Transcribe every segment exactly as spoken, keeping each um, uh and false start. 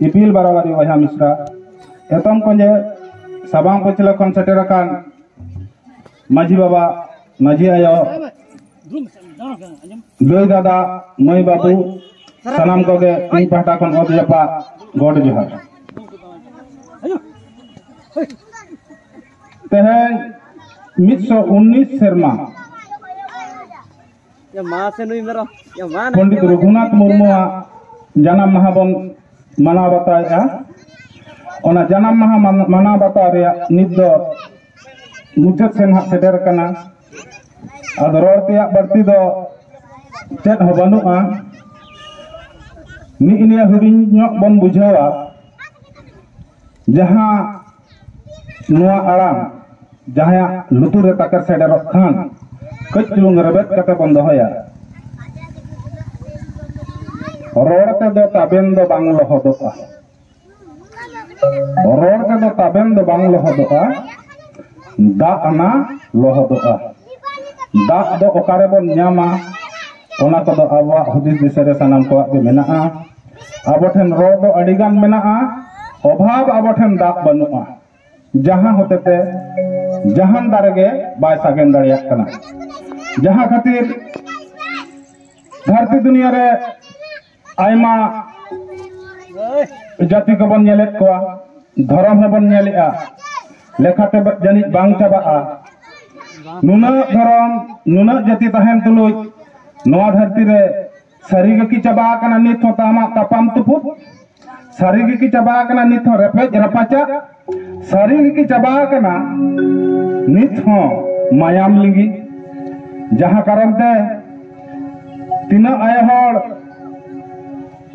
ᱤᱯᱤᱞ ᱵᱟᱨᱟᱵᱟᱨᱤ ᱵᱚᱭᱦᱟ ᱢᱤᱥᱨᱟ, ᱮᱛᱚᱢ ᱠᱚᱧᱮ ᱥᱟᱵᱟᱝ ᱯᱟᱹᱪᱷᱞᱟᱹ ᱠᱷᱚᱱ ᱥᱮᱴᱮᱨ ᱟᱠᱟᱱ ᱢᱟᱹᱡᱷᱤ ᱵᱟᱵᱟ, ᱢᱟᱹᱡᱷᱤ ᱟᱭᱳ, ᱫᱟᱹᱭ ᱫᱟᱫᱟ, ᱢᱟᱹᱭ ᱵᱟᱹᱵᱩ, ᱥᱟᱱᱟᱢ ᱠᱚᱜᱮ ᱤᱧ ᱯᱟᱦᱴᱟ ᱠᱷᱚᱱ ᱚᱛ ᱡᱟᱯᱟᱜ ᱜᱚᱰ ᱡᱚᱦᱟᱨ᱾ ᱛᱮᱦᱮᱧ ᱢᱤᱫᱥᱚ ᱩᱱᱤᱥ ᱥᱮᱨᱢᱟ ᱭᱟ ᱢᱟ ᱥᱮ ᱱᱩᱭ ᱢᱮᱨᱚᱢ, ᱭᱟ ᱢᱟ ᱱᱩᱭ ᱯᱚᱱᱰᱤᱛ ᱢᱮᱨᱚᱢ᱾ ᱨᱚᱜᱷᱩᱱᱟᱛᱷ ᱢᱩᱨᱢᱩᱣᱟᱜ ᱡᱟᱱᱟᱢ ᱢᱟᱦᱟ ᱵᱚᱱ ᱢᱟᱱᱟᱣ ᱵᱟᱛᱟᱣᱮᱫᱼᱟ᱾ ᱚᱱᱟ ᱡᱟᱱᱟᱢ ᱢᱟᱦᱟ ᱢᱟᱱ-, ᱢᱟᱱᱟᱣ ᱵᱟᱛᱟᱣ ᱨᱮᱭᱟᱜ ᱱᱤᱛ ᱫᱚ ᱢᱩᱪᱟᱹᱫ ᱥᱮᱱ ᱦᱟᱸᱜ ᱥᱮᱴᱮᱨ ᱟᱠᱟᱱᱟ᱾ ᱟᱫᱚ ᱨᱚᱲ ᱛᱮᱭᱟᱜ ᱵᱟᱹᱲᱛᱤ ᱫᱚ ᱪᱮᱫ ᱦᱚᱸ ᱵᱟᱹᱱᱩᱜᱼᱟ᱾ ᱱᱤᱜ ᱱᱤᱭᱟᱹ ᱦᱩᱰᱤᱧ ᱧᱚᱜ ᱵᱚᱱ ᱵᱩᱡᱷᱟᱹᱣᱟ, ᱡᱟᱦᱟᱸ ᱱᱚᱣᱟ ᱟᱲᱟᱝ ᱡᱟᱦᱟᱸᱭᱟᱜ ᱞᱩᱛᱩᱨ ᱨᱮ ᱛᱟᱠᱮᱨ ᱥᱮᱴᱮᱨᱚᱜ ᱠᱷᱟᱱ, ᱠᱟᱹᱡ ᱪᱩᱞᱩᱝ ᱨᱮᱵᱮᱫ ᱠᱟᱛᱮ ᱵᱚᱱ ᱫᱚᱦᱚᱭᱟ᱾ ᱨᱚᱲ ᱛᱮᱫᱚ ᱛᱟᱵᱮᱱ ᱫᱚ ᱵᱟᱝ ᱞᱚᱦᱚᱫᱚᱜᱼᱟ᱾ ᱨᱚᱲ ᱛᱮᱫᱚ ᱛᱟᱵᱮᱱ ᱫᱚ ᱵᱟᱝ ᱞᱚᱦᱚᱫᱚᱜᱼᱟ, ᱫᱟᱜ ᱟᱱᱟ ᱞᱚᱦᱚᱫᱚᱜᱼᱟ᱾ ᱫᱟᱜ ᱫᱚ ᱚᱠᱟ ᱨᱮᱵᱚᱱ ᱧᱟᱢᱟ, ᱚᱱᱟ ᱠᱚᱫᱚ ᱟᱵᱚᱣᱟᱜ ᱦᱩᱫᱤᱥ ᱫᱤᱥᱟᱹ ᱨᱮ ᱥᱟᱱᱟᱢ ᱠᱚᱣᱟᱜ ᱜᱮ ᱢᱮᱱᱟᱜᱼᱟ᱾ ᱟᱵᱚ ᱴᱷᱮᱱ ᱨᱚᱲ ᱫᱚ ᱟᱹᱰᱤ ᱜᱟᱱ ᱢᱮᱱᱟᱜᱼᱟ, ᱚᱵᱷᱟᱵᱽ ᱟᱵᱚ ᱴᱷᱮᱱ ᱫᱟᱜ ᱵᱟᱹᱱᱩᱜᱼᱟ᱾ ᱡᱟᱦᱟᱸ ᱦᱚᱛᱮᱛᱮ ᱡᱟᱦᱟᱱ ᱫᱟᱨᱮ ᱜᱮ ᱵᱟᱭ ᱥᱟᱜᱮᱱ ᱫᱟᱲᱮᱭᱟᱜ ᱠᱟᱱᱟ, ᱡᱟᱦᱟᱸ ᱠᱷᱟᱹᱛᱤᱨ ᱫᱷᱟᱹᱨᱛᱤ ᱫᱩᱱᱤᱭᱟᱹ ᱨᱮ ᱟᱭᱢᱟ ᱡᱟᱹᱛᱤ ᱠᱚᱵᱚᱱ ᱧᱮᱞᱮᱫ ᱠᱚᱣᱟ, ᱫᱷᱚᱨᱚᱢ ᱦᱚᱸᱵᱚᱱ ᱧᱮᱞᱮᱫᱼᱟ, ᱞᱮᱠᱷᱟᱛᱮ ᱡᱟᱹᱱᱤᱡ ᱵᱟᱝ ᱪᱟᱵᱟᱜᱼᱟ᱾ ᱱᱩᱱᱟᱹᱜ ᱫᱷᱚᱨᱚᱢ, ᱱᱩᱱᱟᱹᱜ ᱡᱟᱹᱛᱤ ᱛᱟᱦᱮᱱ ᱛᱩᱞᱩᱡ ᱱᱚᱣᱟ ᱫᱷᱟᱹᱨᱛᱤ ᱨᱮ ᱥᱟᱹᱨᱤ ᱜᱮᱠᱤ ᱪᱟᱵᱟ ᱟᱠᱟᱱᱟ ᱱᱤᱛ ᱦᱚᱸ ᱛᱟᱢᱟᱜ ᱛᱟᱯᱟᱢ ᱛᱩᱯᱩᱫ? ᱥᱟᱹᱨᱤ ᱜᱮᱠᱤ ᱪᱟᱵᱟ ᱟᱠᱟᱱᱟ ᱱᱤᱛ ᱦᱚᱸ ᱨᱮᱯᱮᱡ ᱨᱟᱯᱟᱪᱟᱜ? ᱥᱟᱹᱨᱤ ᱜᱮᱠᱤ ᱪᱟᱵᱟ ᱟᱠᱟᱱᱟ ᱱᱤᱛ ᱦᱚᱸ ᱢᱟᱭᱟᱢ ᱞᱤᱸᱜᱤ? ᱡᱟᱦᱟᱸ ᱠᱟᱨᱚᱱ ᱛᱮ ᱛᱤᱱᱟᱹᱜ ᱟᱭᱳ ᱦᱚᱲ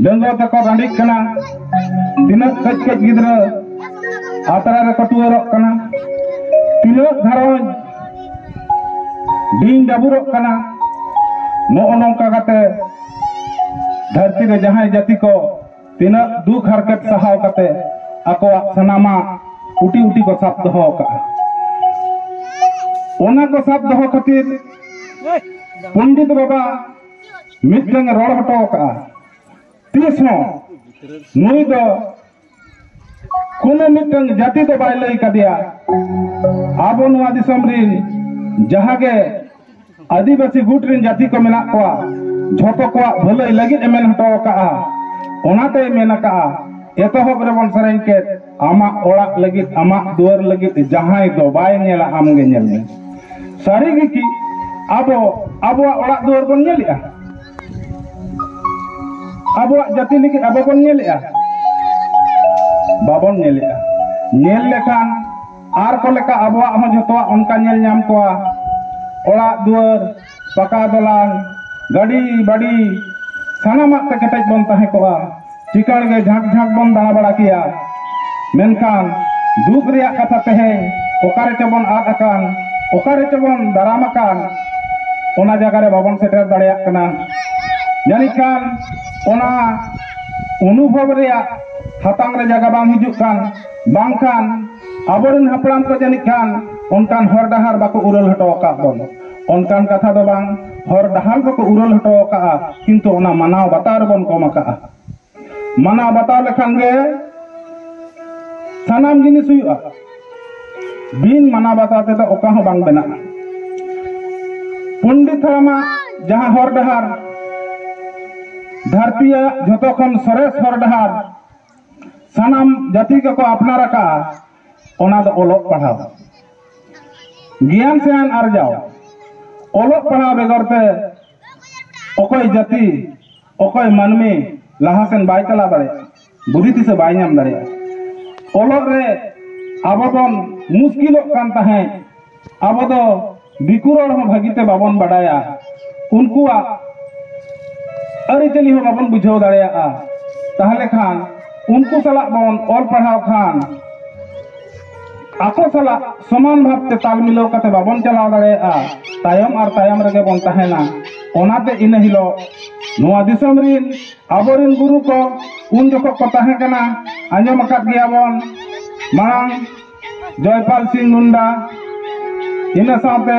ᱰᱟᱺᱜᱩᱣᱟᱹ ᱛᱮᱠᱚ ᱨᱟᱺᱰᱤᱜ ᱠᱟᱱᱟ, ᱛᱤᱱᱟᱹᱜ ᱠᱟᱹᱡ ᱠᱟᱹᱡ ᱜᱤᱫᱽᱨᱟᱹ ᱟᱛᱨᱟ ᱨᱮᱠᱚ ᱴᱩᱣᱟᱹᱨᱚᱜ ᱠᱟᱱᱟ, ᱛᱤᱱᱟᱹᱜ ᱜᱷᱟᱨᱚᱸᱡᱽ ᱰᱤᱧ ᱰᱟᱹᱵᱩᱨᱚᱜ ᱠᱟᱱᱟ᱾ ᱱᱚᱜᱼᱚ ᱱᱚᱝᱠᱟ ᱠᱟᱛᱮ ᱫᱷᱟᱹᱨᱛᱤ ᱨᱮ ᱡᱟᱦᱟᱸᱭ ᱡᱟᱹᱛᱤ ᱠᱚ ᱛᱤᱱᱟᱹᱜ ᱫᱩᱠ ᱦᱟᱨᱠᱮᱛ ᱥᱟᱦᱟᱣ ᱠᱟᱛᱮ ᱟᱠᱚᱣᱟᱜ ᱥᱟᱱᱟᱢᱟᱜ ᱩᱴᱤ ᱩᱴᱤ ᱠᱚ ᱥᱟᱵ ᱫᱚᱦᱚ ᱟᱠᱟᱫᱼᱟ᱾ ᱚᱱᱟ ᱠᱚ ᱥᱟᱵ ᱫᱚᱦᱚ ᱠᱷᱟᱹᱛᱤᱨ ᱯᱚᱱᱰᱤᱛ ᱵᱟᱵᱟ ᱢᱤᱫᱴᱟᱝ ᱮ ᱨᱚᱲ ᱦᱚᱴᱚ ᱟᱠᱟᱫᱼᱟ, ᱛᱤᱥ ᱦᱚᱸ ᱱᱩᱭ ᱫᱚ ᱠᱳᱱᱳ ᱢᱤᱫᱴᱟᱝ ᱡᱟᱹᱛᱤ ᱫᱚ ᱵᱟᱭ ᱞᱟᱹᱭ ᱠᱟᱫᱮᱭᱟ᱾ ᱟᱵᱚ ᱱᱚᱣᱟ ᱫᱤᱥᱚᱢ ᱨᱤᱱ ᱡᱟᱦᱟᱸ ᱜᱮ ᱟᱹᱫᱤᱵᱟᱹᱥᱤ ᱜᱩᱴ ᱨᱤᱱ ᱡᱟᱹᱛᱤ ᱠᱚ ᱢᱮᱱᱟᱜ ᱠᱚᱣᱟ, ᱡᱷᱚᱛᱚ ᱠᱚᱣᱟᱜ ᱵᱷᱟᱹᱞᱟᱹᱭ ᱞᱟᱹᱜᱤᱫ ᱮ ᱢᱮᱱ ᱦᱚᱴᱚ ᱟᱠᱟᱫᱼᱟ᱾ ᱚᱱᱟᱛᱮᱭ ᱢᱮᱱ ᱟᱠᱟᱫᱼᱟ, ᱮᱛᱚᱦᱚᱵ ᱨᱮᱵᱚᱱ ᱥᱮᱨᱮᱧ ᱠᱮᱫ, ᱟᱢᱟᱜ ᱚᱲᱟᱜ ᱞᱟᱹᱜᱤᱫ, ᱟᱢᱟᱜ ᱫᱩᱣᱟᱹᱨ ᱞᱟᱹᱜᱤᱫ ᱡᱟᱦᱟᱸᱭ ᱫᱚ ᱵᱟᱭ ᱧᱮᱞᱟ, ᱟᱢ ᱜᱮ ᱧᱮᱞ ᱢᱮ᱾ ᱥᱟᱹᱨᱤ ᱜᱮ ᱠᱤ ᱟᱵᱚ ᱟᱵᱚᱣᱟᱜ ᱚᱲᱟᱜ ᱫᱩᱣᱟᱹᱨ ᱵᱚᱱ ᱧᱮᱞᱮᱜᱼᱟ? ᱟᱵᱚᱣᱟᱜ ᱡᱟᱹᱛᱤ ᱞᱟᱹᱜᱤᱫ ᱟᱵᱚ ᱵᱚᱱ ᱧᱮᱞᱮᱜᱼᱟ? ᱵᱟᱵᱚᱱ ᱧᱮᱞᱮᱜᱼᱟ᱾ ᱧᱮᱞ ᱞᱮᱠᱷᱟᱱ ᱟᱨ ᱠᱚ ᱞᱮᱠᱟ ᱟᱵᱚᱣᱟᱜ ᱦᱚᱸ ᱡᱷᱚᱛᱚᱣᱟᱜ ᱚᱱᱠᱟ ᱧᱮᱞ ᱧᱟᱢ ᱠᱚᱣᱟ᱾ ᱚᱲᱟᱜ ᱫᱩᱣᱟᱹᱨ, ᱯᱟᱠᱟ ᱫᱚᱞᱟᱱ, ᱜᱟᱹᱰᱤ ᱵᱟᱹᱰᱤ, ᱥᱟᱱᱟᱢᱟᱜ ᱛᱮ ᱠᱮᱴᱮᱡ ᱵᱚᱱ ᱛᱟᱦᱮᱸ ᱠᱚᱜᱼᱟ᱾ ᱪᱤᱠᱟᱹᱲ ᱜᱮ ᱡᱷᱟᱸᱠ ᱡᱷᱟᱸᱠ ᱵᱚᱱ ᱫᱟᱬᱟ ᱵᱟᱲᱟ ᱠᱮᱭᱟ᱾ ᱢᱮᱱᱠᱷᱟᱱ ᱫᱩᱠ ᱨᱮᱭᱟᱜ ᱠᱟᱛᱷᱟ, ᱛᱮᱦᱮᱧ ᱚᱠᱟ ᱨᱮᱪᱚ ᱵᱚᱱ ᱟᱫ ᱟᱠᱟᱱ, ᱚᱠᱟ ᱨᱮᱪᱚ ᱵᱚᱱ ᱫᱟᱨᱟᱢ ᱟᱠᱟᱱ, ᱚᱱᱟ ᱡᱟᱭᱜᱟ ᱨᱮ ᱵᱟᱵᱚᱱ ᱥᱮᱴᱮᱨ ᱫᱟᱲᱮᱭᱟᱜ ᱠᱟᱱᱟ᱾ ᱡᱟᱹᱱᱤᱡ ᱠᱷᱟᱱ ᱚᱱᱟ ᱚᱱᱩᱵᱷᱚᱵ ᱨᱮᱭᱟᱜ ᱦᱟᱛᱟᱝ ᱨᱮ ᱡᱟᱭᱜᱟ ᱵᱟᱝ ᱦᱤᱡᱩᱜ ᱠᱟᱱ, ᱵᱟᱝᱠᱷᱟᱱ ᱟᱵᱚᱨᱮᱱ ᱦᱟᱯᱲᱟᱢ ᱠᱚ ᱡᱟᱹᱱᱤᱡ ᱠᱷᱟᱱ ᱚᱱᱠᱟᱱ ᱦᱚᱨ ᱰᱟᱦᱟᱨ ᱵᱟᱠᱚ ᱩᱨᱟᱹᱞ ᱦᱚᱴᱚ ᱟᱠᱟᱫ ᱵᱚᱱ᱾ ᱚᱱᱠᱟᱱ ᱠᱟᱛᱷᱟ ᱫᱚ ᱵᱟᱝ, ᱦᱚᱨ ᱰᱟᱦᱟᱨ ᱠᱚᱠᱚ ᱩᱨᱟᱹᱞ ᱦᱚᱴᱚ ᱟᱠᱟᱫᱼᱟ, ᱠᱤᱱᱛᱩ ᱚᱱᱟ ᱢᱟᱱᱟᱣ ᱵᱟᱛᱟᱣ ᱨᱮᱵᱚᱱ ᱠᱚᱢ ᱟᱠᱟᱫᱼᱟ᱾ ᱢᱟᱱᱟᱣ ᱵᱟᱛᱟᱣ ᱞᱮᱠᱷᱟᱱ ᱜᱮ ᱥᱟᱱᱟᱢ ᱡᱤᱱᱤᱥ ᱦᱩᱭᱩᱜᱼᱟ᱾ ᱵᱤᱱ ᱢᱟᱱᱟᱣ ᱵᱟᱛᱟᱣ ᱛᱮᱫᱚ ᱚᱠᱟ ᱦᱚᱸ ᱵᱟᱝ ᱵᱮᱱᱟᱜᱼᱟ᱾ ᱯᱚᱱᱰᱤᱛ ᱦᱟᱲᱟᱢᱟᱜ ᱡᱟᱦᱟᱸ ᱦᱚᱨ ᱰᱟᱦᱟᱨ, ᱫᱷᱟᱹᱨᱛᱤᱭᱟᱜ ᱡᱷᱚᱛᱚ ᱠᱷᱚᱱ ᱥᱚᱨᱮᱥ ᱦᱚᱨ ᱰᱟᱦᱟᱨ, ᱥᱟᱱᱟᱢ ᱡᱟᱹᱛᱤ ᱠᱚᱠᱚ ᱟᱯᱱᱟᱨ ᱟᱠᱟᱫᱼᱟ, ᱚᱱᱟ ᱫᱚ ᱚᱞᱚᱜ ᱯᱟᱲᱦᱟᱣ, ᱜᱮᱭᱟᱱ ᱥᱮᱭᱟᱱ ᱟᱨᱡᱟᱣ᱾ ᱚᱞᱚᱜ ᱯᱟᱲᱦᱟᱣ ᱵᱮᱜᱚᱨ ᱛᱮ ᱚᱠᱚᱭ ᱡᱟᱹᱛᱤ, ᱚᱠᱚᱭ ᱢᱟᱹᱱᱢᱤ ᱞᱟᱦᱟ ᱥᱮᱱ ᱵᱟᱭ ᱪᱟᱞᱟᱣ ᱫᱟᱲᱮᱭᱟᱜᱼᱟ, ᱵᱩᱫᱷᱤ ᱫᱤᱥᱟᱹ ᱵᱟᱭ ᱧᱟᱢ ᱫᱟᱲᱮᱭᱟᱜᱼᱟ᱾ ᱚᱞᱚᱜ ᱨᱮ ᱟᱵᱚ ᱵᱚᱱ ᱢᱩᱥᱠᱤᱞᱚᱜ ᱠᱟᱱ ᱛᱟᱦᱮᱸᱫ, ᱟᱵᱚ ᱫᱚ ᱫᱤᱠᱩ ᱨᱚᱲ ᱦᱚᱸ ᱵᱷᱟᱹᱜᱤ ᱛᱮ ᱵᱟᱵᱚᱱ ᱵᱟᱰᱟᱭᱟ, ᱩᱱᱠᱩᱣᱟᱜ ᱟᱹᱨᱤᱪᱟᱹᱞᱤ ᱦᱚᱸ ᱵᱟᱵᱚᱱ ᱵᱩᱡᱷᱟᱹᱣ ᱫᱟᱲᱮᱭᱟᱜᱼᱟ᱾ ᱛᱟᱦᱚᱞᱮ ᱠᱷᱟᱱ ᱩᱱᱠᱩ ᱥᱟᱞᱟᱜ ᱵᱚᱱ ᱚᱞ ᱯᱟᱲᱦᱟᱣ ᱠᱷᱟᱱ ᱟᱠᱚ ᱥᱟᱞᱟᱜ ᱥᱚᱢᱟᱱ ᱵᱷᱟᱵᱽ ᱛᱮ ᱛᱟᱞ ᱢᱤᱞᱟᱹᱣ ᱠᱟᱛᱮ ᱵᱟᱵᱚᱱ ᱪᱟᱞᱟᱣ ᱫᱟᱲᱮᱭᱟᱜᱼᱟ, ᱛᱟᱭᱚᱢ ᱟᱨ ᱛᱟᱭᱚᱢ ᱨᱮᱜᱮ ᱵᱚᱱ ᱛᱟᱦᱮᱱᱟ᱾ ᱚᱱᱟᱛᱮ ᱤᱱᱟᱹ ᱦᱤᱞᱳᱜ ᱱᱚᱣᱟ ᱫᱤᱥᱚᱢ ᱨᱤᱱ ᱟᱵᱚᱨᱤᱱ ᱜᱩᱨᱩ ᱠᱚ ᱩᱱ ᱡᱚᱠᱷᱚᱱ ᱠᱚ ᱛᱟᱦᱮᱸ ᱠᱟᱱᱟ, ᱟᱸᱡᱚᱢ ᱟᱠᱟᱫ ᱜᱮᱭᱟ ᱵᱚᱱ, ᱢᱟᱲᱟᱝ ᱡᱚᱭᱯᱟᱞ ᱥᱤᱝ ᱢᱩᱱᱰᱟ, ᱤᱱᱟᱹ ᱥᱟᱶᱛᱮ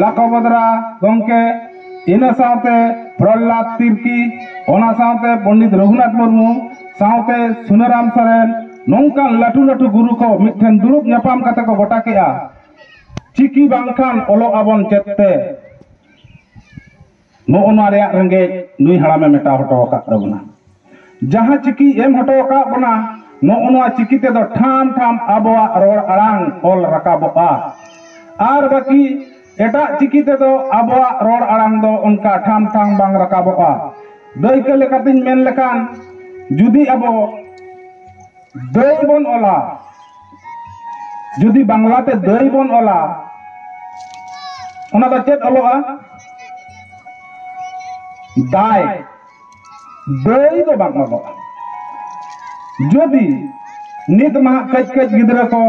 ᱞᱟᱠᱷᱚ ᱵᱚᱫᱽᱨᱟ ᱜᱚᱢᱠᱮ, ᱤᱱᱟᱹ ᱥᱟᱶᱛᱮ ᱯᱨᱚᱦᱞᱟᱫ ᱛᱤᱨᱠᱤ, ᱚᱱᱟ ᱥᱟᱶᱛᱮ ᱯᱚᱱᱰᱤᱛ ᱨᱚᱜᱷᱩᱱᱟᱛᱷ ᱢᱩᱨᱢᱩ, ᱥᱟᱶᱛᱮ ᱥᱩᱱᱟᱹᱨᱟᱢ ᱥᱚᱨᱮᱱ, ᱱᱚᱝᱠᱟᱱ ᱞᱟᱹᱴᱩ ᱞᱟᱹᱴᱩ ᱜᱩᱨᱩ ᱠᱚ ᱢᱤᱫ ᱴᱷᱮᱱ ᱫᱩᱲᱩᱵ ᱧᱟᱯᱟᱢ ᱠᱟᱛᱮ ᱠᱚ ᱜᱚᱴᱟ ᱠᱮᱜᱼᱟ, ᱪᱤᱠᱤ ᱵᱟᱝᱠᱷᱟᱱ ᱚᱞᱚᱜ ᱟᱵᱚᱱ ᱪᱮᱫ ᱛᱮ? ᱱᱚᱜᱼᱚ ᱱᱚᱣᱟ ᱨᱮᱭᱟᱜ ᱨᱮᱸᱜᱮᱡ ᱱᱩᱭ ᱦᱟᱲᱟᱢᱮ ᱢᱮᱴᱟᱣ ᱦᱚᱴᱚ ᱟᱠᱟᱫ ᱛᱟᱵᱚᱱᱟ᱾ ᱡᱟᱦᱟᱸ ᱪᱤᱠᱤ ᱮᱢ ᱦᱚᱴᱚ ᱟᱠᱟᱫ ᱵᱚᱱᱟ, ᱱᱚᱜᱼᱚ ᱱᱚᱣᱟ ᱪᱤᱠᱤ ᱛᱮᱫᱚ ᱴᱷᱟᱢ ᱴᱷᱟᱢ ᱟᱵᱚᱣᱟᱜ ᱨᱚᱲ ᱟᱲᱟᱝ ᱚᱞ ᱨᱟᱠᱟᱵᱚᱜᱼᱟ᱾ ᱟᱨ ᱵᱟᱹᱠᱤ ᱮᱴᱟᱜ ᱪᱤᱠᱤ ᱛᱮᱫᱚ ᱟᱵᱚᱣᱟᱜ ᱨᱚᱲ ᱟᱲᱟᱝ ᱫᱚ ᱚᱱᱠᱟ ᱴᱷᱟᱢ ᱴᱷᱟᱢ ᱵᱟᱝ ᱨᱟᱠᱟᱵᱚᱜᱼᱟ᱾ ᱫᱟᱹᱭᱠᱟᱹ ᱞᱮᱠᱟᱛᱤᱧ ᱢᱮᱱ ᱞᱮᱠᱷᱟᱱ, ᱡᱩᱫᱤ ᱟᱵᱚ ᱫᱟᱹᱭ ᱵᱚᱱ ᱚᱞᱟ, ᱡᱩᱫᱤ ᱵᱟᱝᱞᱟᱛᱮ ᱫᱟᱹᱭ ᱵᱚᱱ ᱚᱞᱟ, ᱚᱱᱟ ᱫᱚ ᱪᱮᱫ ᱚᱞᱚᱜᱼᱟ? ᱫᱟᱭ᱾ ᱫᱟᱹᱭ ᱫᱚ ᱵᱟᱝ ᱚᱞᱚᱜᱼᱟ᱾ ᱡᱩᱫᱤ ᱱᱤᱛ ᱢᱟ ᱦᱟᱸᱜ ᱠᱟᱹᱡ ᱠᱟᱹᱡ ᱜᱤᱫᱽᱨᱟᱹ ᱠᱚ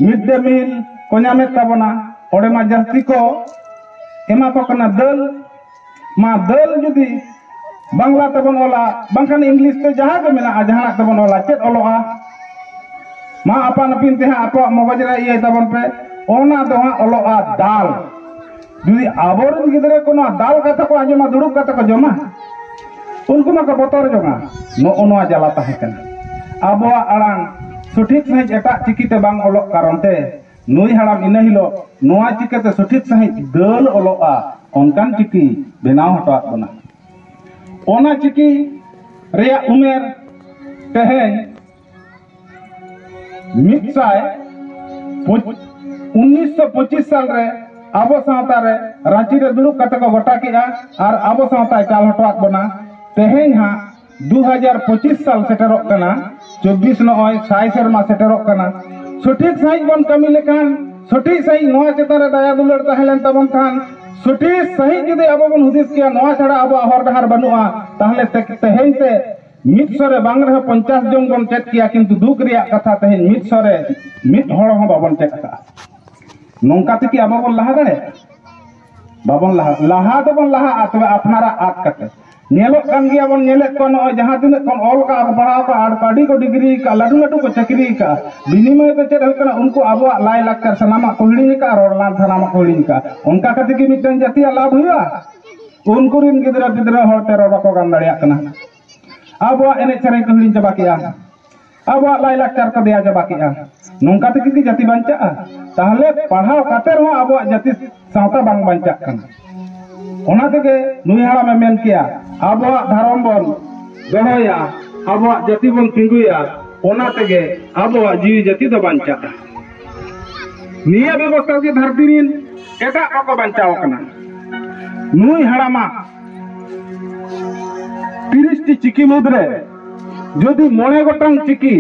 ᱢᱤᱰ ᱰᱮ ᱢᱤᱞ ᱠᱚ ᱧᱟᱢᱮᱫ ᱛᱟᱵᱚᱱᱟ, ᱚᱸᱰᱮ ᱢᱟ ᱡᱟᱹᱥᱛᱤ ᱠᱚ ᱮᱢᱟ ᱠᱚ ᱠᱟᱱᱟ ᱫᱟᱹᱞ᱾ ᱢᱟ ᱫᱟᱹᱞ ᱡᱩᱫᱤ ᱵᱟᱝᱞᱟ ᱛᱮᱵᱚᱱ ᱚᱞᱟ, ᱵᱟᱝᱠᱷᱟᱱ ᱤᱝᱞᱤᱥ ᱛᱮ ᱡᱟᱦᱟᱸ ᱜᱮ ᱢᱮᱱᱟᱜᱼᱟ, ᱡᱟᱦᱟᱱᱟᱜ ᱛᱮᱵᱚᱱ ᱚᱞᱟ, ᱪᱮᱫ ᱚᱞᱚᱜᱼᱟ? ᱢᱟ ᱟᱯᱟᱱ ᱟᱹᱯᱤᱱ ᱛᱮ ᱦᱟᱸᱜ ᱟᱯᱮᱭᱟᱜ ᱢᱚᱜᱚᱡ ᱨᱮ ᱤᱭᱟᱹᱭ ᱛᱟᱵᱚᱱ ᱯᱮ, ᱚᱱᱟ ᱫᱚ ᱦᱟᱸᱜ ᱚᱞᱚᱜᱼᱟ ᱫᱟᱞ᱾ ᱡᱩᱫᱤ ᱟᱵᱚᱨᱮᱱ ᱜᱤᱫᱽᱨᱟᱹ ᱠᱚ ᱱᱚᱣᱟ ᱫᱟᱞ ᱠᱟᱛᱷᱟ ᱠᱚ ᱟᱸᱡᱚᱢᱟ, ᱫᱩᱲᱩᱵ ᱠᱟᱛᱮ ᱠᱚ ᱡᱚᱢᱟ, ᱩᱱᱠᱩ ᱢᱟᱠᱚ ᱵᱚᱛᱚᱨ ᱡᱚᱝᱟ᱾ ᱱᱚᱜᱼᱚ ᱱᱚᱣᱟ ᱡᱟᱞᱟ ᱛᱟᱦᱮᱸ ᱠᱟᱱᱟ᱾ ᱟᱵᱚᱣᱟᱜ ᱟᱲᱟᱝ ᱥᱚᱴᱷᱤᱠ ᱥᱟᱺᱦᱤᱡ ᱮᱴᱟᱜ ᱪᱤᱠᱤ ᱛᱮ ᱵᱟᱝ ᱚᱞᱚᱜ ᱠᱟᱨᱚᱱ ᱛᱮ ᱱᱩᱭ ᱦᱟᱲᱟᱢ ᱤᱱᱟᱹ ᱦᱤᱞᱳᱜ ᱱᱚᱣᱟ ᱪᱤᱠᱟᱹᱛᱮ ᱥᱚᱴᱷᱤᱠ ᱥᱟᱺᱦᱤᱡ ᱫᱟᱹᱞ ᱚᱞᱚᱜᱼᱟ, ᱚᱱᱠᱟᱱ ᱪᱤᱠᱤ ᱵᱮᱱᱟᱣ ᱦᱚᱴᱚᱣᱟᱫ ᱵᱚᱱᱟ᱾ ᱚᱱᱟ ᱪᱤᱠᱤ ᱨᱮᱭᱟᱜ ᱩᱢᱮᱨ ᱛᱮᱦᱮᱧ ᱢᱤᱫ ᱥᱟᱭ ᱯᱚᱸᱪ-, ᱩᱱᱤᱥᱥᱚ ᱯᱚᱸᱪᱤᱥ ᱥᱟᱞ ᱨᱮ ᱟᱵᱚ ᱥᱟᱶᱛᱟ ᱨᱮ ᱨᱟᱸᱪᱤ ᱨᱮ ᱫᱩᱲᱩᱵ ᱠᱟᱛᱮ ᱠᱚ ᱜᱚᱴᱟ ᱠᱮᱜᱼᱟ ᱟᱨ ᱟᱵᱚ ᱥᱟᱶᱛᱟᱭ ᱪᱟᱞ ᱦᱚᱴᱚᱣᱟᱫ ᱵᱚᱱᱟ᱾ ᱛᱮᱦᱮᱧ ᱦᱟᱸᱜ ᱫᱩ ᱦᱟᱡᱟᱨ ᱯᱚᱸᱪᱤᱥ ᱥᱟᱞ ᱥᱮᱴᱮᱨᱚᱜ ᱠᱟᱱᱟ, ᱪᱚᱵᱵᱤᱥ ᱱᱚᱜᱼᱚᱭ ᱥᱟᱭ ᱥᱮᱨᱢᱟ ᱥᱮᱴᱮᱨᱚᱜ ᱠᱟᱱᱟ᱾ ᱥᱚᱴᱷᱤᱠ ᱥᱟᱺᱦᱤᱡ ᱵᱚᱱ ᱠᱟᱹᱢᱤ ᱞᱮᱠᱷᱟᱱ, ᱥᱚᱴᱷᱤᱠ ᱥᱟᱺᱦᱤᱡ ᱱᱚᱣᱟ ᱪᱮᱛᱟᱱ ᱨᱮ ᱫᱟᱭᱟ ᱫᱩᱞᱟᱹᱲ ᱛᱟᱦᱮᱸ ᱞᱮᱱ ᱛᱟᱵᱚᱱ ᱠᱷᱟᱱ, ᱥᱚᱴᱷᱤᱠ ᱥᱟᱺᱦᱤᱡ ᱡᱩᱫᱤ ᱟᱵᱚ ᱵᱚᱱ ᱦᱩᱫᱤᱥ ᱠᱮᱭᱟ, ᱱᱚᱣᱟ ᱪᱷᱟᱲᱟ ᱟᱵᱚᱣᱟᱜ ᱦᱚᱨ ᱰᱟᱦᱟᱨ ᱵᱟᱹᱱᱩᱜᱼᱟ, ᱛᱟᱦᱚᱞᱮ ᱛᱮ-, ᱛᱮᱦᱮᱧ ᱛᱮ ᱢᱤᱫ ᱥᱚ ᱨᱮ ᱵᱟᱝ ᱨᱮᱦᱚᱸ ᱯᱚᱧᱪᱟᱥ ᱡᱚᱱ ᱵᱚᱱ ᱪᱮᱫ ᱠᱮᱭᱟ, ᱠᱤᱱᱛᱩ ᱫᱩᱠ ᱨᱮᱭᱟᱜ ᱠᱟᱛᱷᱟ, ᱛᱮᱦᱮᱧ ᱢᱤᱫ ᱥᱚ ᱨᱮ ᱢᱤᱫ ᱦᱚᱲ ᱦᱚᱸ ᱵᱟᱵᱚᱱ ᱪᱮᱫ ᱟᱠᱟᱫᱼᱟ᱾ ᱱᱚᱝᱠᱟ ᱛᱮᱠᱤ ᱟᱵᱚ ᱵᱚᱱ ᱞᱟᱦᱟ ᱫᱟᱲᱮᱭᱟᱜᱼᱟ? ᱵᱟᱵᱚᱱ ᱞᱟᱦᱟ, ᱞᱟᱦᱟ ᱫᱚᱵᱚᱱ ᱞᱟᱦᱟᱜᱼᱟ, ᱛᱚᱵᱮ ᱟᱯᱱᱟᱨᱟᱜ ᱟᱫ ᱠᱟᱛᱮ᱾ ᱧᱮᱞᱚᱜ ᱠᱟᱱ ᱜᱮᱭᱟ ᱵᱚᱱ, ᱧᱮᱞᱮᱫ ᱠᱚᱣᱟ, ᱱᱚᱜᱼᱚᱭ ᱡᱟᱦᱟᱸ ᱛᱤᱱᱟᱹᱜ ᱠᱷᱚᱱ ᱚᱞ ᱠᱟᱜᱼᱟ ᱠᱚ, ᱯᱟᱲᱦᱟᱣ ᱠᱟᱜᱼᱟ, ᱟᱨ ᱟᱹᱰᱤ ᱠᱚ ᱰᱤᱜᱽᱨᱤ ᱠᱟᱜᱼᱟ, ᱞᱟᱹᱴᱩ ᱞᱟᱹᱴᱩ ᱠᱚ ᱪᱟᱹᱠᱨᱤ ᱠᱟᱜᱼᱟ, ᱵᱤᱱᱤᱢᱚᱭ ᱫᱚ ᱪᱮᱫ ᱦᱩᱭᱩᱜ ᱠᱟᱱᱟ? ᱩᱱᱠᱩ ᱟᱵᱚᱣᱟᱜ ᱞᱟᱭ ᱞᱟᱠᱪᱟᱨ ᱥᱟᱱᱟᱢᱟᱜ ᱠᱚ ᱦᱤᱲᱤᱧ ᱠᱟᱜᱼᱟ, ᱨᱚᱲ ᱞᱟᱸᱫᱟ ᱥᱟᱱᱟᱢᱟᱜ ᱠᱚ ᱦᱤᱲᱤᱧ ᱠᱟᱜᱼᱟ᱾ ᱚᱱᱠᱟ ᱠᱟᱛᱮ ᱜᱮ ᱢᱤᱫᱴᱟᱝ ᱡᱟᱹᱛᱤᱭᱟᱜ ᱞᱟᱵᱷ ᱦᱩᱭᱩᱜᱼᱟ? ᱩᱱᱠᱩ ᱨᱤᱱ ᱜᱤᱫᱽᱨᱟᱹ ᱯᱤᱫᱽᱨᱟᱹ ᱦᱚᱲ ᱛᱮ ᱨᱚᱲ ᱵᱟᱠᱚ ᱜᱟᱱ ᱫᱟᱲᱮᱭᱟᱜ ᱠᱟᱱᱟ᱾ ᱟᱵᱚᱣᱟᱜ ᱮᱱᱮᱡ ᱥᱮᱨᱮᱧ ᱠᱚ ᱦᱤᱲᱤᱧ ᱪᱟᱵᱟ ᱠᱮᱜᱼᱟ, ᱟᱵᱚᱣᱟᱜ ᱞᱟᱭᱼᱞᱟᱠᱪᱟᱨ ᱠᱚ ᱫᱮᱭᱟ ᱪᱟᱵᱟ ᱠᱮᱜᱼᱟ᱾ ᱱᱚᱝᱠᱟ ᱛᱮᱜᱮ ᱠᱤ ᱡᱟᱹᱛᱤ ᱵᱟᱧᱪᱟᱜᱼᱟ? ᱛᱟᱦᱞᱮ ᱯᱟᱲᱦᱟᱣ ᱠᱟᱛᱮ ᱨᱮᱦᱚᱸ ᱟᱵᱚᱣᱟᱜ ᱡᱟᱹᱛᱤ ᱥᱟᱶᱛᱟ ᱵᱟᱝ ᱵᱟᱧᱪᱟᱜ ᱠᱟᱱᱟ᱾ ᱚᱱᱟ ᱛᱮᱜᱮ ᱱᱩᱭ ᱦᱟᱲᱟᱢᱮ ᱢᱮᱱ ᱠᱮᱭᱟ, ᱟᱵᱚᱣᱟᱜ ᱫᱷᱚᱨᱚᱢ ᱵᱚᱱ ᱫᱚᱦᱚᱭᱟ, ᱟᱵᱚᱣᱟᱜ ᱡᱟᱹᱛᱤ ᱵᱚᱱ ᱛᱤᱸᱜᱩᱭᱟ, ᱚᱱᱟ ᱛᱮᱜᱮ ᱟᱵᱚᱣᱟᱜ ᱡᱤᱣᱤ ᱡᱟᱹᱛᱤ ᱫᱚ ᱵᱟᱧᱪᱟᱜᱼᱟ᱾ ᱱᱤᱭᱟᱹ ᱵᱮᱵᱚᱥᱛᱷᱟ ᱜᱮ ᱫᱷᱟᱹᱨᱛᱤ ᱨᱤᱱ ᱮᱴᱟᱜ ᱠᱚᱠᱚ ᱵᱟᱧᱪᱟᱣ ᱠᱟᱱᱟ᱾ ᱱᱩᱭ ᱦᱟᱲᱟᱢᱟᱜ ᱛᱤᱨᱤᱥ ᱴᱤ ᱪᱤᱠᱤ ᱢᱩᱫᱽᱨᱮ ᱡᱩᱫᱤ ᱢᱚᱬᱮ ᱜᱚᱴᱟᱝ ᱪᱤᱠᱤ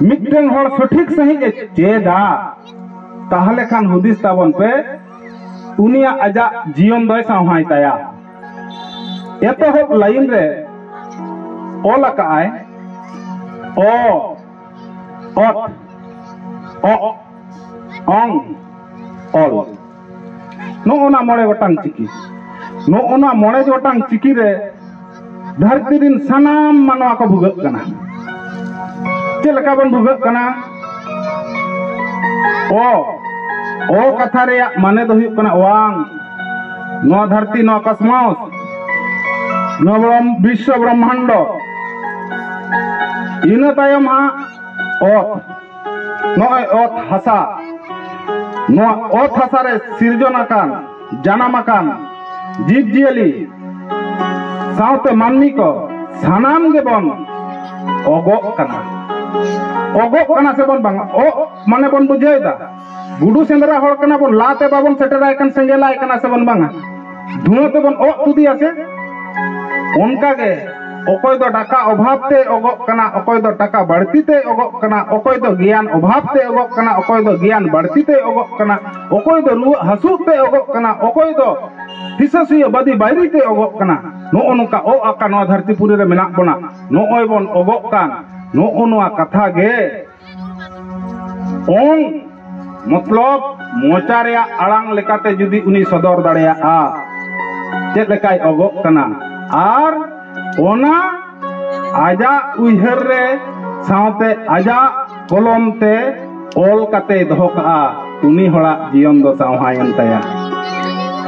ᱢᱤᱫᱴᱟᱝ ᱦᱚᱲ ᱥᱚᱴᱷᱤᱠ ᱥᱟᱺᱦᱤᱡ ᱮ ᱪᱮᱫᱟ, ᱛᱟᱦᱞᱮ ᱠᱷᱟᱱ ᱦᱩᱫᱤᱥ ᱛᱟᱵᱚᱱ ᱯᱮ, ᱩᱱᱤᱭᱟᱜ ᱟᱡᱟᱜ ᱡᱤᱭᱚᱱ ᱫᱚᱭ ᱥᱟᱶᱦᱟᱭ ᱛᱟᱭᱟ᱾ ᱮᱛᱚᱦᱚᱵ ᱞᱟᱭᱤᱱ ᱨᱮ ᱚᱞ ᱟᱠᱟᱜᱼᱟᱭ, ᱚ, ᱚᱛ, ᱚᱜ, ᱚᱝ, ᱚᱞ᱾ ᱱᱚᱜᱼᱚ ᱱᱟ ᱢᱚᱬᱮ ᱜᱚᱴᱟᱝ ᱪᱤᱠᱤ, ᱱᱚᱜᱼᱚ ᱱᱟ ᱢᱚᱬᱮ ᱜᱚᱴᱟᱝ ᱪᱤᱠᱤ ᱨᱮ ᱫᱷᱟᱹᱨᱛᱤ ᱨᱤᱱ ᱥᱟᱱᱟᱢ ᱢᱟᱱᱣᱟ ᱠᱚ ᱵᱷᱩᱜᱟᱹᱜ ᱠᱟᱱᱟ᱾ ᱪᱮᱫ ᱞᱮᱠᱟ ᱵᱚᱱ ᱵᱷᱩᱜᱟᱹᱜ ᱠᱟᱱᱟ? ᱚ, ᱚ ᱠᱟᱛᱷᱟ ᱨᱮᱭᱟᱜ ᱢᱟᱱᱮ ᱫᱚ ᱦᱩᱭᱩᱜ ᱠᱟᱱᱟ ᱚᱣᱟᱝ, ᱱᱚᱣᱟ ᱫᱷᱟᱹᱨᱛᱤ, ᱱᱚᱣᱟ ᱠᱚᱥᱢᱚᱥ, ᱱᱚᱣᱟ ᱵᱨᱚᱦᱢ-, ᱵᱤᱥᱥᱚ ᱵᱨᱚᱦᱢᱟᱱᱰᱚ᱾ ᱤᱱᱟᱹ ᱛᱟᱭᱚᱢ ᱦᱟᱸᱜ ᱚᱛ, ᱱᱚᱜᱼᱚᱭ ᱚᱛ ᱦᱟᱥᱟ, ᱱᱚᱣᱟ ᱚᱛ ᱦᱟᱥᱟ ᱨᱮ ᱥᱤᱨᱡᱚᱱ ᱟᱠᱟᱱ, ᱡᱟᱱᱟᱢ ᱟᱠᱟᱱ ᱡᱤᱵᱽ ᱡᱤᱭᱟᱹᱞᱤ ᱥᱟᱶᱛᱮ ᱢᱟᱹᱱᱢᱤ ᱠᱚ ᱥᱟᱱᱟᱢ ᱜᱮᱵᱚᱱ ᱚᱜᱚᱜ ᱠᱟᱱᱟ᱾ ᱚᱜᱚᱜ ᱠᱟᱱᱟ ᱥᱮ ᱵᱚᱱ ᱵᱟᱝ? ᱚᱜ ᱢᱟᱱᱮ ᱵᱚᱱ ᱵᱩᱡᱷᱟᱹᱣ ᱮᱫᱟ, ᱜᱩᱰᱩ ᱥᱮᱸᱫᱽᱨᱟ ᱦᱚᱲ ᱠᱟᱱᱟ ᱵᱚᱱ, ᱞᱟᱛᱮ ᱵᱟᱵᱚᱱ ᱥᱮᱴᱮᱨᱟᱭ ᱠᱷᱟᱱ ᱥᱮᱸᱜᱮᱞᱟᱭ ᱠᱟᱱᱟ ᱥᱮ ᱵᱚᱱ ᱵᱟᱝᱟ? ᱫᱷᱩᱣᱟᱹ ᱛᱮᱵᱚᱱ ᱚᱜ ᱛᱩᱫᱤᱭᱟ ᱥᱮ? ᱚᱱᱠᱟ ᱜᱮ ᱚᱠᱚᱭ ᱫᱚ ᱴᱟᱠᱟ ᱚᱵᱷᱟᱵ ᱛᱮ ᱚᱜᱚᱜ ᱠᱟᱱᱟ, ᱚᱠᱚᱭ ᱫᱚ ᱴᱟᱠᱟ ᱵᱟᱹᱲᱛᱤ ᱛᱮ ᱚᱜᱚᱜ ᱠᱟᱱᱟ, ᱚᱠᱚᱭ ᱫᱚ ᱜᱮᱭᱟᱱ ᱚᱵᱷᱟᱵ ᱛᱮ ᱚᱜᱚᱜ ᱠᱟᱱᱟ, ᱚᱠᱚᱭ ᱫᱚ ᱜᱮᱭᱟᱱ ᱵᱟᱹᱲᱛᱤ ᱛᱮ ᱚᱜᱚᱜ ᱠᱟᱱᱟ, ᱚᱠᱚᱭ ᱫᱚ ᱨᱩᱣᱟᱹᱜ ᱦᱟᱹᱥᱩᱜ ᱛᱮ ᱚᱜᱚᱜ ᱠᱟᱱᱟ, ᱚᱠᱚᱭ ᱫᱚ ᱦᱤᱥᱟᱹ ᱥᱩᱭᱟᱹ ᱵᱟᱹᱫᱤ ᱵᱟᱹᱭᱨᱤ ᱛᱮ ᱚᱜᱚᱜ ᱠᱟᱱᱟ᱾ ᱱᱚᱜᱼᱚ ᱱᱚᱝᱠᱟ ᱚᱜ ᱟᱠᱟ ᱱᱚᱣᱟ ᱫᱷᱟᱹᱨᱛᱤ ᱯᱩᱨᱤ ᱨᱮ ᱢᱮᱱᱟᱜ ᱵᱚᱱᱟ, ᱱᱚᱜᱼᱚᱭ ᱵᱚᱱ ᱚᱜᱚᱜ ᱠᱟᱱ, ᱱᱚᱜᱼᱚ ᱱᱚᱣᱟ ᱠᱟᱛᱷᱟ ᱜᱮ ᱚᱝ ᱢᱚᱛᱞᱚᱵ ᱢᱚᱪᱟ ᱨᱮᱭᱟᱜ ᱟᱲᱟᱝ ᱞᱮᱠᱟᱛᱮ ᱡᱩᱫᱤ ᱩᱱᱤ ᱥᱚᱫᱚᱨ ᱫᱟᱲᱮᱭᱟᱜᱼᱟ, ᱪᱮᱫ ᱞᱮᱠᱟᱭ ᱚᱜᱚᱜ ᱠᱟᱱᱟ, ᱟᱨ ᱚᱱᱟ ᱟᱡᱟᱜ ᱩᱭᱦᱟᱹᱨ ᱨᱮ ᱥᱟᱶᱛᱮ ᱟᱡᱟᱜ ᱠᱚᱞᱚᱢ ᱛᱮ ᱚᱞ ᱠᱟᱛᱮᱭ ᱫᱚᱦᱚ ᱠᱟᱜᱼᱟ, ᱩᱱᱤ ᱦᱚᱲᱟᱜ ᱡᱤᱭᱚᱱ ᱫᱚ ᱥᱟᱶᱦᱟᱭᱮᱱ ᱛᱟᱭᱟ᱾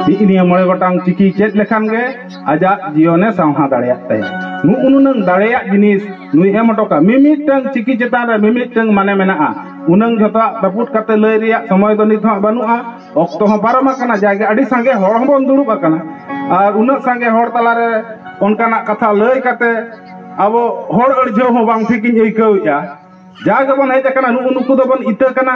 ᱱᱤᱜ ᱱᱤᱭᱟᱹ ᱢᱚᱬᱮ ᱜᱚᱴᱟᱝ ᱪᱤᱠᱤ ᱪᱮᱫ ᱞᱮᱠᱷᱟᱱ ᱜᱮ ᱟᱡᱟᱜ ᱡᱤᱭᱚᱱᱮ ᱥᱟᱶᱦᱟ ᱫᱟᱲᱮᱭᱟᱜ ᱛᱟᱭᱟ᱾ ᱱᱩᱜᱼᱩ ᱱᱩᱱᱟᱹᱝ ᱫᱟᱲᱮᱭᱟᱜ ᱡᱤᱱᱤᱥ ᱱᱩᱭ ᱮᱢ ᱦᱚᱴᱚ ᱠᱟᱜᱼᱟ᱾ ᱢᱤᱢᱤᱫᱴᱟᱝ ᱪᱤᱠᱤ ᱪᱮᱛᱟᱱ ᱨᱮ ᱢᱤᱢᱤᱫᱴᱟᱝ ᱢᱟᱱᱮ ᱢᱮᱱᱟᱜᱼᱟ᱾ ᱩᱱᱟᱹᱝ ᱡᱷᱚᱛᱚᱣᱟᱜ ᱨᱟᱹᱯᱩᱫ ᱠᱟᱛᱮ ᱞᱟᱹᱭ ᱨᱮᱭᱟᱜ ᱥᱚᱢᱚᱭ ᱫᱚ ᱱᱤᱛ ᱦᱚᱸ ᱵᱟᱹᱱᱩᱜᱼᱟ᱾ ᱚᱠᱛᱚ ᱦᱚᱸ ᱯᱟᱨᱚᱢ ᱟᱠᱟᱱᱟ, ᱡᱟᱜᱮ ᱟᱹᱰᱤ ᱥᱟᱸᱜᱮ ᱦᱚᱲ ᱦᱚᱸᱵᱚᱱ ᱫᱩᱲᱩᱵ ᱟᱠᱟᱱᱟ᱾ ᱟᱨ ᱩᱱᱟᱹᱜ ᱥᱟᱸᱜᱮ ᱦᱚᱲ ᱛᱟᱞᱟᱨᱮ ᱚᱱᱠᱟᱱᱟᱜ ᱠᱟᱛᱷᱟ ᱞᱟᱹᱭ ᱠᱟᱛᱮ ᱟᱵᱚ ᱦᱚᱲ ᱟᱹᱲᱡᱷᱟᱹᱣ ᱦᱚᱸ ᱵᱟᱝ ᱴᱷᱤᱠᱤᱧ ᱟᱹᱭᱠᱟᱹᱣᱮᱫᱼᱟ᱾ ᱡᱟ ᱜᱮᱵᱚᱱ ᱦᱮᱡ ᱟᱠᱟᱱᱟ, ᱱᱩᱜᱼᱩ ᱱᱩᱠᱩ ᱫᱚᱵᱚᱱ ᱤᱛᱟᱹ ᱠᱟᱱᱟ᱾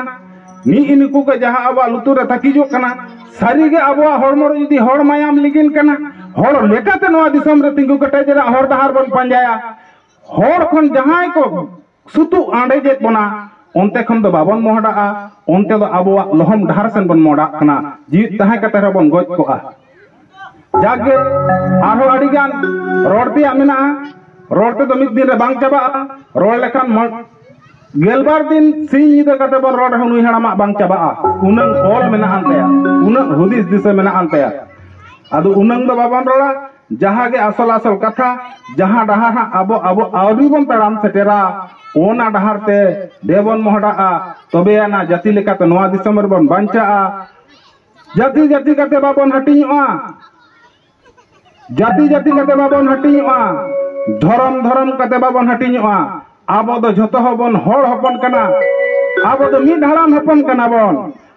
ᱱᱤᱜᱼᱤ ᱱᱩᱠᱩ ᱜᱮ ᱡᱟᱦᱟᱸ ᱟᱵᱚᱣᱟᱜ ᱞᱩᱛᱩᱨ ᱨᱮ ᱛᱟᱹᱠᱤᱡᱚᱜ ᱠᱟᱱᱟ, ᱥᱟᱹᱨᱤᱜᱮ ᱟᱵᱚᱣᱟᱜ ᱦᱚᱲᱢᱚ ᱨᱮ ᱡᱩᱫᱤ ᱦᱚᱲ ᱢᱟᱭᱟᱢ ᱞᱤᱸᱜᱤᱱ ᱠᱟᱱᱟ, ᱦᱚᱲ ᱞᱮᱠᱟᱛᱮ ᱱᱚᱣᱟ ᱫᱤᱥᱚᱢ ᱨᱮ ᱛᱤᱸᱜᱩ ᱠᱮᱴᱮᱡ ᱨᱮᱱᱟᱜ ᱦᱚᱨ ᱰᱟᱦᱟᱨ ᱵᱚᱱ ᱯᱟᱸᱡᱟᱭᱟ᱾ ᱦᱚᱲ ᱠᱷᱚᱱ ᱡᱟᱦᱟᱸᱭ ᱠᱚ ᱥᱩᱛᱩᱜ ᱟᱸᱰᱮᱡᱮᱫ ᱵᱚᱱᱟ, ᱚᱱᱛᱮ ᱠᱷᱚᱱ ᱫᱚ ᱵᱟᱵᱚᱱ ᱢᱚᱦᱰᱟᱜᱼᱟ, ᱚᱱᱛᱮ ᱫᱚ ᱟᱵᱚᱣᱟᱜ ᱞᱚᱦᱚᱢ ᱰᱟᱦᱟᱨ ᱥᱮᱱ ᱵᱚᱱ ᱢᱚᱦᱰᱟᱜ ᱠᱟᱱᱟ᱾ ᱡᱤᱣᱤᱫ ᱛᱟᱦᱮᱸ ᱠᱟᱛᱮ ᱨᱮᱦᱚᱸ ᱵᱚᱱ ᱜᱚᱡ ᱠᱚᱜᱼᱟ᱾ ᱡᱟᱠᱜᱮ, ᱟᱨᱦᱚᱸ ᱟᱹᱰᱤ ᱜᱟᱱ ᱨᱚᱲ ᱛᱮᱭᱟᱜ ᱢᱮᱱᱟᱜᱼᱟ᱾ ᱨᱚᱲ ᱛᱮᱫᱚ ᱢᱤᱫ ᱫᱤᱱ ᱨᱮ ᱵᱟᱝ ᱪᱟᱵᱟᱜᱼᱟ᱾ ᱨᱚᱲ ᱞᱮᱠᱷᱟᱱ ᱢᱚ-, ᱜᱮᱞᱵᱟᱨ ᱫᱤᱱ ᱥᱤᱧ ᱧᱤᱫᱟᱹ ᱠᱟᱛᱮ ᱵᱚᱱ ᱨᱚᱲ ᱨᱮᱦᱚᱸ ᱱᱩᱭ ᱦᱟᱲᱟᱢᱟᱜ ᱵᱟᱝ ᱪᱟᱵᱟᱜᱼᱟ᱾ ᱩᱱᱟᱹᱝ ᱚᱞ ᱢᱮᱱᱟᱜ ᱟᱱ ᱛᱟᱭᱟ, ᱩᱱᱟᱹᱜ ᱦᱩᱫᱤᱥ ᱫᱤᱥᱟᱹ ᱢᱮᱱᱟᱜ ᱟᱱ ᱛᱟᱭᱟ᱾ ᱟᱫᱚ ᱩᱱᱟᱹᱝ ᱫᱚ ᱵᱟᱵᱚᱱ ᱨᱚᱲᱟ᱾ ᱡᱟᱦᱟᱸ ᱜᱮ ᱟᱥᱚᱞ ᱟᱥᱚᱞ ᱠᱟᱛᱷᱟ, ᱡᱟᱦᱟᱸ ᱰᱟᱦᱟᱨ ᱦᱟᱸᱜ ᱟᱵᱚ, ᱟᱵᱚ ᱟᱹᱣᱨᱤ ᱵᱚᱱ ᱛᱟᱲᱟᱢ ᱥᱮᱴᱮᱨᱟ, ᱚᱱᱟ ᱰᱟᱦᱟᱨ ᱛᱮ ᱫᱮᱵᱚᱱ ᱢᱚᱦᱰᱟᱜᱼᱟ᱾ ᱛᱚᱵᱮ ᱟᱱᱟ ᱡᱟᱹᱛᱤ ᱞᱮᱠᱟᱛᱮ ᱱᱚᱣᱟ ᱫᱤᱥᱚᱢ ᱨᱮᱵᱚᱱ ᱵᱟᱧᱪᱟᱜᱼᱟ᱾ ᱡᱟᱹᱛᱤ ᱡᱟᱹᱛᱤ ᱠᱟᱛᱮ ᱵᱟᱵᱚᱱ ᱦᱟᱹᱴᱤᱧᱚᱜᱼᱟ᱾ ᱡᱟᱹᱛᱤ ᱡᱟᱹᱛᱤ ᱠᱟᱛᱮ ᱵᱟᱵᱚᱱ ᱦᱟᱹᱴᱤᱧᱚᱜᱼᱟ᱾ ᱫᱷᱚᱨᱚᱢ ᱫᱷᱚᱨᱚᱢ ᱠᱟᱛᱮ ᱵᱟᱵᱚᱱ ᱦᱟᱹᱴᱤᱧᱚᱜᱼᱟ᱾ ᱟᱵᱚ ᱫᱚ ᱡᱷᱚᱛᱚ ᱦᱚᱸᱵᱚᱱ ᱦᱚᱲ ᱦᱚᱯᱚᱱ ᱠᱟᱱᱟ᱾ ᱟᱵᱚ ᱫᱚ ᱢᱤᱫ ᱦᱟᱲᱟᱢ ᱦᱚᱯᱚᱱ ᱠᱟᱱᱟ ᱵᱚᱱ᱾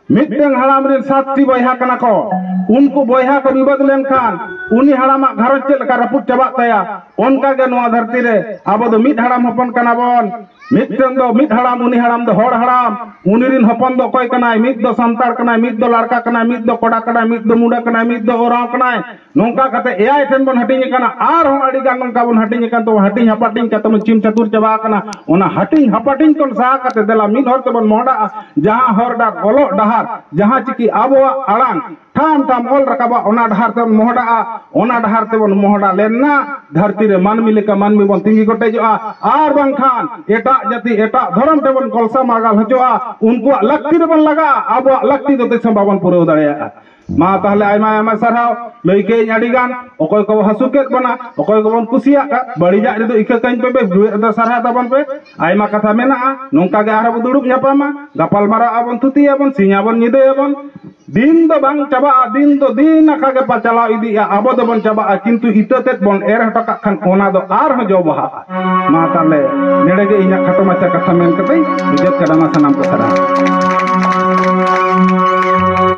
ᱢᱤᱫᱴᱟᱝ ᱦᱟᱲᱟᱢ ᱨᱮᱱ ᱥᱟᱛᱴᱤ ᱵᱚᱭᱦᱟ ᱠᱟᱱᱟ ᱠᱚ᱾ ᱩᱱᱠᱩ ᱵᱚᱭᱦᱟ ᱠᱚ ᱵᱤᱵᱟᱹᱫ ᱞᱮᱱᱠᱷᱟᱱ ᱩᱱᱤ ᱦᱟᱲᱟᱢᱟᱜ ᱜᱷᱟᱨᱚᱸᱡᱽ ᱪᱮᱫ ᱞᱮᱠᱟ ᱨᱟᱹᱯᱩᱫ ᱪᱟᱵᱟᱜ ᱛᱟᱭᱟ, ᱚᱱᱠᱟ ᱜᱮ ᱱᱚᱣᱟ ᱫᱷᱟᱹᱨᱛᱤ ᱨᱮ ᱟᱵᱚ ᱫᱚ ᱢᱤᱫ ᱦᱟᱲᱟᱢ ᱦᱚᱯᱚᱱ ᱠᱟᱱᱟ ᱵᱚᱱ᱾ ᱢᱤᱫᱴᱟᱝ ᱫᱚ ᱢᱤᱫ ᱦᱟᱲᱟᱢ, ᱩᱱᱤ ᱦᱟᱲᱟᱢ ᱫᱚ ᱦᱚᱲ ᱦᱟᱲᱟᱢ, ᱩᱱᱤ ᱨᱤᱱ ᱦᱚᱯᱚᱱ ᱫᱚ ᱚᱠᱚᱭ ᱠᱟᱱᱟᱭ? ᱢᱤᱫ ᱫᱚ ᱥᱟᱱᱛᱟᱲ ᱠᱟᱱᱟᱭ, ᱢᱤᱫ ᱫᱚ ᱞᱟᱲᱠᱟ ᱠᱟᱱᱟᱭ, ᱢᱤᱫ ᱫᱚ ᱠᱚᱲᱟ ᱠᱟᱱᱟᱭ, ᱢᱤᱫ ᱫᱚ ᱢᱩᱰᱟᱹ ᱠᱟᱱᱟᱭ, ᱢᱤᱫ ᱫᱚ ᱳᱨᱟᱸᱣ ᱠᱟᱱᱟᱭ᱾ ᱱᱚᱝᱠᱟ ᱠᱟᱛᱮ ᱮᱭᱟᱭ ᱴᱷᱮᱱ ᱵᱚᱱ ᱦᱟᱹᱴᱤᱧ ᱟᱠᱟᱱᱟ᱾ ᱟᱨᱦᱚᱸ ᱟᱹᱰᱤ ᱜᱟᱱ ᱱᱚᱝᱠᱟ ᱵᱚᱱ ᱦᱟᱹᱴᱤᱧ ᱟᱠᱟᱱ ᱛᱟᱵᱚᱱ, ᱦᱟᱹᱴᱤᱧ ᱦᱟᱯᱟᱴᱤᱧ ᱠᱟᱛᱮ ᱵᱚᱱ ᱪᱤᱢ ᱪᱟᱹᱛᱩᱨ ᱪᱟᱵᱟ ᱟᱠᱟᱱᱟ᱾ ᱚᱱᱟ ᱦᱟᱹᱴᱤᱧ ᱦᱟᱯᱟᱴᱤᱧ ᱠᱷᱚᱱ ᱥᱟᱦᱟ ᱠᱟᱛᱮ ᱫᱮᱞᱟ ᱢᱤᱫ ᱦᱚᱨ ᱛᱮᱵᱚᱱ ᱢᱚᱦᱰᱟᱜᱼᱟ᱾ ᱡᱟᱦᱟᱸ ᱦᱚᱨ ᱰᱟᱦᱟᱨ ᱚᱞᱚᱜ ᱰᱟᱦᱟᱨ, ᱡᱟᱦᱟᱸ ᱪᱤᱠᱤ ᱟᱵᱚᱣᱟᱜ ᱟᱲᱟᱝ ᱴᱷᱟᱢ ᱴᱷᱟᱢ ᱚᱞ ᱨᱟᱠᱟᱵᱟ, ᱚᱱᱟ ᱰᱟᱦᱟᱨ ᱛᱮᱵᱚᱱ ᱢᱚᱦᱰᱟᱜᱼᱟ᱾ ᱚᱱᱟ ᱰᱟᱦᱟᱨ ᱛᱮᱵᱚᱱ ᱢᱚᱦᱰᱟ ᱞᱮᱱ ᱱᱟ, ᱫᱷᱟᱹᱨᱛᱤ ᱨᱮ ᱢᱟᱹᱱᱢᱤ ᱞᱮᱠᱟ ᱢᱟᱹᱱᱢᱤ ᱵᱚᱱ ᱛᱤᱸᱜᱤ ᱠᱚᱴᱮᱡᱚᱜᱼᱟ᱾ ᱟᱨ ᱵᱟᱝᱠᱷᱟᱱ ᱮᱴᱟᱜ ᱡᱟᱹᱛᱤ, ᱮᱴᱟᱜ ᱫᱷᱚᱨᱚᱢ ᱛᱮᱵᱚᱱ ᱠᱚᱞᱥᱟ ᱢᱟᱨᱜᱟᱞ ᱦᱚᱪᱚᱜᱼᱟ᱾ ᱩᱱᱠᱩᱣᱟᱜ ᱞᱟᱹᱠᱛᱤ ᱨᱮᱵᱚᱱ ᱞᱟᱜᱟᱜᱼᱟ, ᱟᱵᱚᱣᱟᱜ ᱞᱟᱹᱠᱛᱤ ᱫᱚ ᱛᱤᱥ ᱦᱚᱸ ᱵᱟᱵᱚᱱ ᱯᱩᱨᱟᱹᱣ ᱫᱟᱲᱮᱭᱟᱜᱼᱟ᱾ ᱢᱟ ᱛᱟᱦᱞᱮ ᱟᱭᱢᱟ ᱟᱭᱢᱟ ᱥᱟᱨᱦᱟᱣ᱾ ᱞᱟᱹᱭ ᱠᱮᱫᱟᱹᱧ ᱟᱹᱰᱤ ᱜᱟᱱ, ᱚᱠᱚᱭ ᱠᱚᱵᱚ ᱦᱟᱹᱥᱩ ᱠᱮᱫ ᱵᱚᱱᱟ, ᱚᱠᱚᱭ ᱠᱚᱵᱚᱱ ᱠᱩᱥᱤᱭᱟᱜ ᱠᱟᱱ, ᱵᱟᱹᱲᱤᱡᱟᱜ ᱨᱮᱫᱚ ᱤᱠᱟᱹ ᱠᱟᱹᱧ ᱯᱮ, ᱵᱮᱥ ᱨᱮᱫᱚ ᱥᱟᱨᱦᱟᱣ ᱛᱟᱵᱚᱱ ᱯᱮ᱾ ᱟᱭᱢᱟ ᱠᱟᱛᱷᱟ ᱢᱮᱱᱟᱜᱼᱟ, ᱱᱚᱝᱠᱟ ᱜᱮ ᱟᱨᱦᱚᱸ ᱵᱚ ᱫᱩᱲᱩᱵ ᱧᱟᱯᱟᱢᱟ, ᱜᱟᱯᱟᱞ ᱢᱟᱨᱟᱣ ᱟᱵᱚᱱ, ᱛᱷᱩᱛᱤᱭᱟᱵᱚᱱ, ᱥᱤᱧ ᱟᱵᱚᱱ, ᱧᱤᱫᱟᱹᱭᱟᱵᱚᱱ᱾ ᱫᱤᱱ ᱫᱚ ᱵᱟᱝ ᱪᱟᱵᱟᱜᱼᱟ, ᱫᱤᱱ ᱫᱚ ᱫᱤᱱ ᱟᱠᱟ ᱜᱮ ᱯᱟ ᱪᱟᱞᱟᱣ ᱤᱫᱤᱜᱼᱟ᱾ ᱟᱵᱚ ᱫᱚᱵᱚᱱ ᱪᱟᱵᱟᱜᱼᱟ, ᱠᱤᱱᱛᱩ ᱤᱛᱟᱹ ᱛᱮᱫ ᱵᱚᱱ ᱮᱨ ᱦᱚᱴᱚ ᱠᱟᱜ ᱠᱷᱟᱱ ᱚᱱᱟ ᱫᱚ ᱟᱨᱦᱚᱸ ᱡᱚ ᱵᱟᱦᱟᱜᱼᱟ᱾ ᱢᱟ ᱛᱟᱦᱞᱮ ᱱᱮᱰᱮ ᱜᱮ ᱤᱧᱟᱹᱜ ᱠᱷᱟᱴᱚ ᱢᱟᱪᱷᱟ ᱠᱟᱛᱷᱟ ᱢᱮᱱ ᱠᱟᱛᱮᱧ ᱢᱩᱪᱟᱹᱫ ᱠᱟᱫᱟ᱾ ᱢᱟ ᱥᱟᱱᱟᱢ ᱠᱚ ᱥᱟᱨᱦᱟᱣ᱾